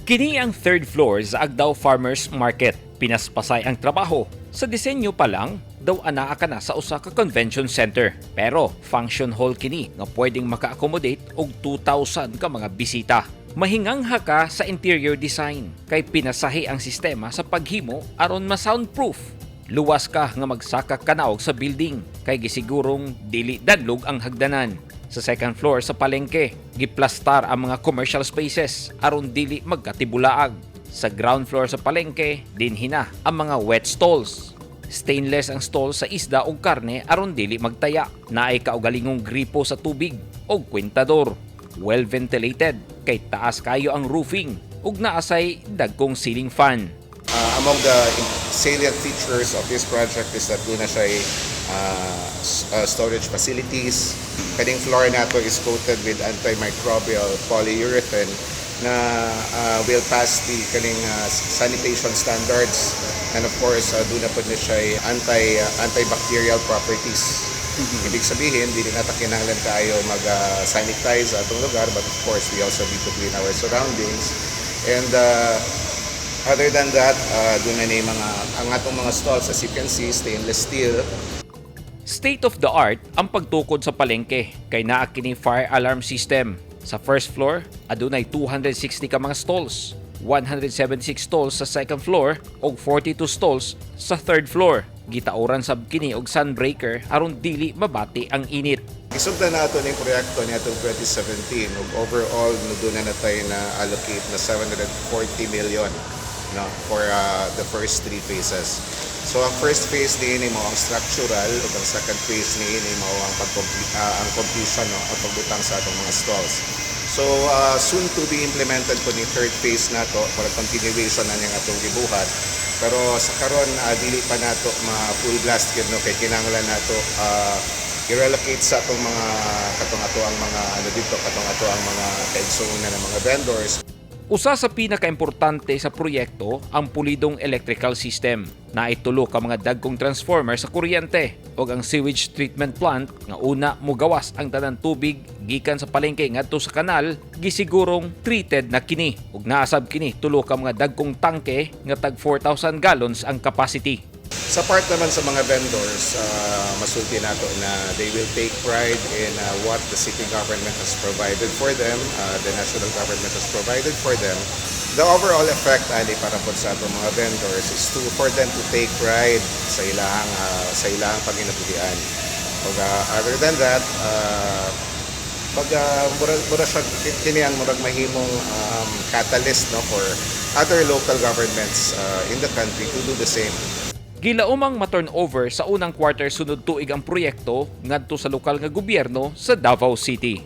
Kini ang third floor sa Agdao Farmers Market. Pinaspasay ang trabaho. Sa disenyo pa lang, daw anaa ka na sa usa ka convention center. Pero function hall kini nga pwedeng maka-accommodate og 2,000 ka mga bisita. Mahingangha ka sa interior design kay pinasahi ang sistema sa paghimo aron ma-soundproof. Luwas ka nga magsaka kanaog sa building kay gisigurong dili dadlog ang hagdanan. Sa second floor sa palengke, giplastar ang mga commercial spaces aron dili magkatibulaag. Sa ground floor sa palengke, dinhi na ang mga wet stalls. Stainless ang stall sa isda ug karne aron dili magtaya. Naay kaugalingong gripo sa tubig ug kwintador. Well ventilated kay taas kayo ang roofing ug naasay dagkong ceiling fan. Among the salient features of this project is that duna siya storage facilities. Kaning floor nato is coated with antimicrobial polyurethane na will pass the kaning sanitation standards, and of course duna pod na siya antibacterial properties. Ibig sabihin, dili na ta kinahanglan kaayo mag-sanitize atong lugar, but of course we also need to clean our surroundings. And other than that, duna na yung mga, ang atong mga stalls, as you can see, stainless steel. State of the art ang pagtukod sa palengke kay naa kini fire alarm system. Sa first floor, adunay 260 ka mga stalls, 176 stalls sa second floor ug 42 stalls sa third floor. Gitaoran sab kini og sunbreaker aron dili mabati ang init. Gisugdan nato ning proyekto niadtong 2017 ug overall no duna na tay na allocate na 740 million, no, for the first three phases. So ang first phase niini mao ang structural ug ang second phase niini mao ang pag ang completion, no, ang pagbutang sa atong mga stalls. So soon to be implemented po ni third phase nato para continuation na niyang atong gibuhat. Pero sa karon dili pa nato ma full blast gyud, no, kay kinahanglan nato i-relocate sa atong mga katong ato ang mga ano dito, katong ato ang mga kaigsuonan ng mga vendors. Usa sa pinakaimportante sa proyekto ang pulidong electrical system. Naitulo ka mga dagkong transformer sa kuryente ug ang sewage treatment plant nga una mugawas ang tanan tubig gikan sa palengke ngadto sa kanal, gisigurong treated na kini ug naasab kini tulo ka mga dagkong tangke nga tag 4,000 gallons ang capacity. Sa part naman sa mga vendors, masulti nato na they will take pride in what the city government has provided for them, the national government has provided for them. The overall effect ani para po sa atong mga vendors is to for them to take pride sa ilahang panginabuhian. Pag, other than that, pag mura siya kini ang murag mahimong catalyst, no, for other local governments in the country to do the same. Gilaumang ma-turnover sa unang quarter sunod tuig ang proyekto ngadto sa lokal nga gobyerno sa Davao City.